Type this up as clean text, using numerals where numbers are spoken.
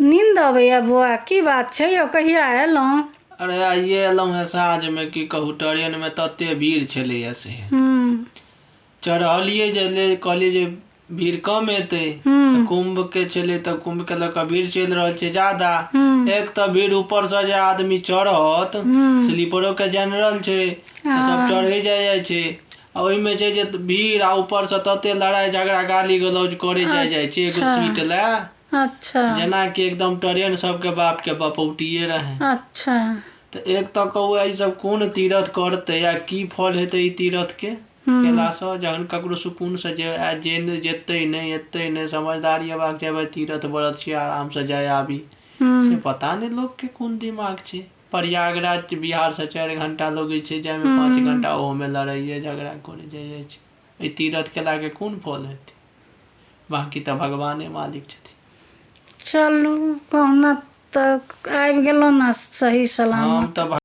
नींद अबैया बौआ की बात छै यौ कहिया एलहुँ अरे आइए एलहुँ हेँ साँझमे की कहू ट्रेनमे तते भीड़ छलैए से हूँ चढ़लियै जे ले कहलियै जे भीड़ कम हेतै हूँ तऽ कुम्भके छलै तऽ कुम्भके लऽ कऽ भीड़ चलि रहल छै जादा हूँ एक तऽ भीड़ ऊपरसँ जे आदमी चढ़त हूँ स्लीपरोके जनरल छै तऽ सब हँ चढ़ै जाइ जाइ छै आ ओहिमे छै जे भीड़ आ ऊपरसँ तते लड़ाइ झगड़ा गाली गलौज करै जाइ जाइ छै एगो अच्छा सीट लए अच्छा जेनाकि एकदम ट्रेन सबके बापके बपौटिए रहै अच्छा तऽ एक तऽ कहू ई सब कोन तीरथ करतै आ की फल हेतै ई तीरथके हूँ केलासँ जहन ककरो सुकूनसँ जे जे जेतै नहि एतै नहि समझदारी हेबाक चाही भाइ तीरथ व्रत छियै आरामसँ जाय आबी से हूँ पता नहि लोकके कोन दिमाग छै प्रयागराज बिहारसँ 4 घंटा लगै छै जायमे पाँच हूँ घंटा ओहोमे लड़ाइए झगड़ा करै जाइ जाइ छै। एहि तीरथ केलाके कोन फल हेतै? बाँकी तऽ भगवाने मालिक छथिन। चलू, कहुना तऽ आबि गेलहुँ ने सही हम सलामत। तऽ।